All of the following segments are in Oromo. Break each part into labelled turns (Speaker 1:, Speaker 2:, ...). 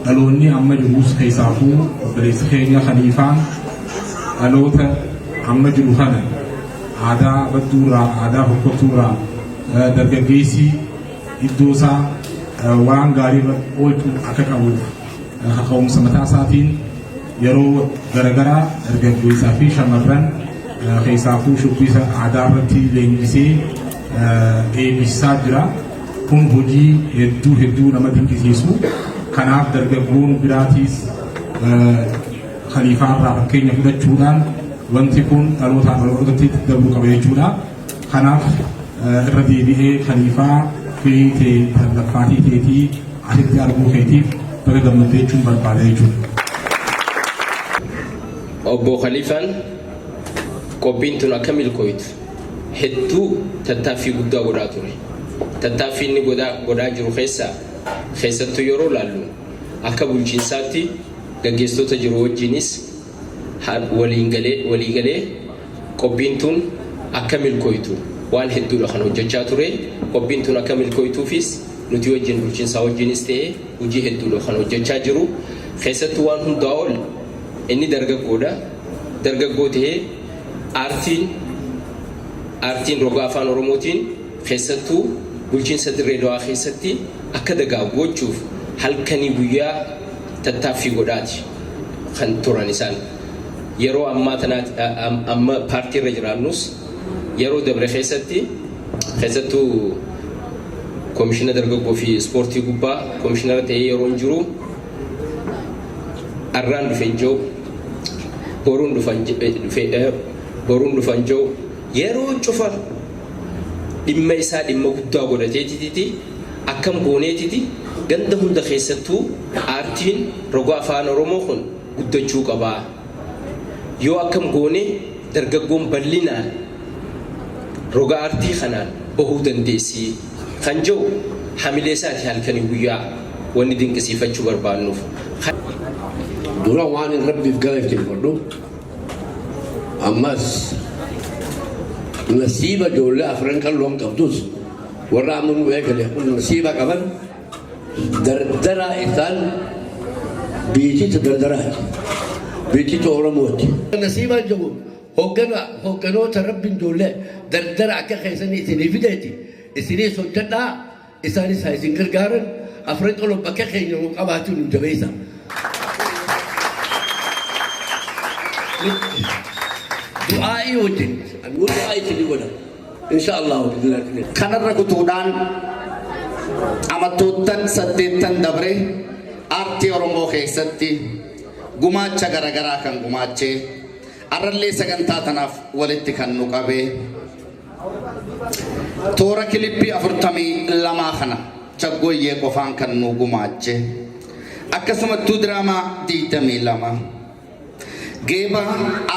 Speaker 1: Dhaloonni amma jirus keessaafuu obboleessi keenya Khaliifaan dhaloota amma jiru kana aadaa badduurraa, aadaa fokkottuurraa, dargaggeessi iddoo isaa waan gaarii irra oolchuu akka qabuuf kaka'umsa mataa isaatiin yeroo garagaraa dargaggeessaa fi shamarran keessaafuu shubbisa aadaa irratti leenjisee eebbisiisaa jira. Kun hojii hedduu hedduu nama dinqisiisu. Kanaaf dargaggoon biraatiis Khaliifaa irraa fakkeenya fudhachuudhaan wanti kun dhalootaa dhalootatti dabruu qaba jechuudha. Kanaaf irra deebi'ee Khaliifaa firii tee laffaatii teetii asitti arguu keetiif baga gammadde jechuun barbaada jechuudha.
Speaker 2: Obbo Khaliifaan qophiin tun akka milkooytu hedduu tattaaffii guddaa godhaa ture. Tattaaffii inni godhaa jiru keessaa keessattuu yeroo laallu akka bulchiinsaatti gaggeessitoota jiru wajjiinis walii galee qophiin tun akka milkooytu waan hedduudha kan hojjechaa ture. Qophiin tun akka milkooytuufis nuti wajjin bulchiinsaa wajjiinis ta'ee hojii hedduudha kan hojjechaa jiru. Keessattuu waan hundaa ol inni dargaggoodha. Dargaggoo ta'ee aartiin roga afaan Oromootiin keessattuu bulchiinsa Dirree Dawaa keessatti akka dagaagu gochuuf halkanii guyyaa tattaaffii godhaati kan turan isaan. Yeroo ammaa tanaati amma paartii irra jiraannus yeroo dabre keessatti keessattuu koomishina dargaggoo fi ispoortii gubbaa koomishinara ta'ee yeroo hin jiru arraan dhufe hin jiru, boruun dhufan jiru, yeroo cufa dhimma isaa dhimma guddaa godhateetiti akkam gooneetiti ganda hunda keessattuu aartiin roga afaan Oromoo kun guddachuu qabaa. Yoo akkam goone dargaggoon bal'inaan roga aartii kanaan bahuu dandeessi kan jedhu hamilee isaati halkanii guyyaa wanni dinqisiifachuu barbaannuuf.
Speaker 3: Dura waan hin Rabbiif galateeffadhu, ammas nasiiba ijoollee afran qalloon qabdus warra amma nu eegale kun nasiiba qaban. Dardaraa isaan biitita dardaraati. Biitita Oromooti. Nasiibaan jedhu hoggana hogganoota Rabbiin ijoollee dardara akka keessanii isinii fideeti. Isiniis hojjedhaa, isaanis haa isin gargaaran. Afran Qaloo bakka keenya nu qabaachuu nu jabeessa. Du'aa'ii wajjin du'aa'ii isinii godha. Insha Allahu bi'idhnillaahi.
Speaker 4: Kanarra kutuudhaan amattoottan saddeettan dabre aartii Oromoo keessatti gumaacha garagaraa kan gumaachee arrallee sagantaa tanaaf walitti kan nu qabe toora kilippii 42 kana Chaggooyyee qofaan kan nu gumaache, akkasumattuu diraamaa 22 Geeba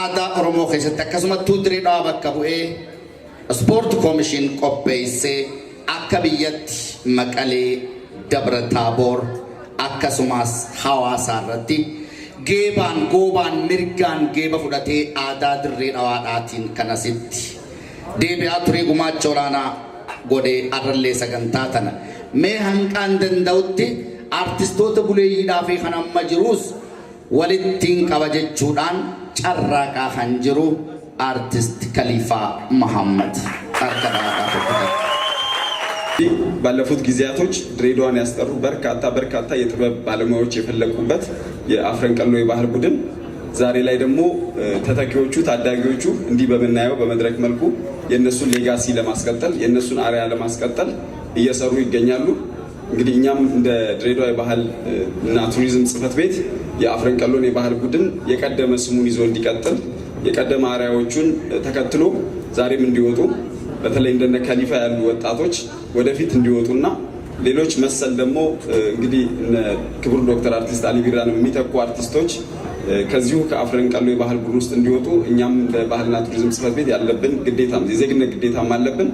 Speaker 4: aadaa Oromoo keessatti akkasumattuu Diree Dhawaa bakka bu'ee Ispoort Koomishin qopheessee akka biyyatti Maqalee, Dabra Taaboor akkasumas Hawaasaa irratti geebaan goobaan mirgaan geeba fudhatee aadaa Dirree Dhawaadhaatiin kan asitti deebi'aa turee gumaacha olaanaa godhee arrallee sagantaa tana mee hanqaan danda'utti aartistoota buleeyyiidhaa fi kan amma jiruus walittiin qaba jechuudhaan carraaqaa kan jiru Artist Kaliifaa Mahammad harka dhahaadhaa tokko takka.
Speaker 5: ባለፉት ጊዜያቶች ድሬዳዋን ያስጠሩ በርካታ በርካታ የጥበብ ባለሙያዎች የፈለቁበት የአፍረንቀሎ የባህል ቡድን ዛሬ ላይ ደግሞ ተተኪዎቹ ታዳጊዎቹ እንዲህ በምናየው በመድረክ መልኩ የእነሱን ሌጋሲ ለማስቀጠል የእነሱን አርያ ለማስቀጠል እየሰሩ ይገኛሉ። እንግዲህ እኛም እንደ ድሬዳዋ የባህል እና ቱሪዝም ጽሕፈት ቤት የአፍረንቀሎን የባህል ቡድን የቀደመ ስሙን ይዞ እንዲቀጥል የቀደመ አርአያዎቹን ተከትሎ ዛሬም እንዲወጡ በተለይ እንደነ ከሊፋ ያሉ ወጣቶች ወደፊት እንዲወጡና ሌሎች መሰል ደግሞ እንግዲህ ክቡር ዶክተር አርቲስት አሊ ቢራን የሚተኩ አርቲስቶች ከዚሁ ከአፍረንቀሎ የባህል ቡድን ውስጥ እንዲወጡ እኛም እንደ ባህልና ቱሪዝም ጽሕፈት ቤት ያለብን ግዴታም የዜግነት ግዴታም አለብን።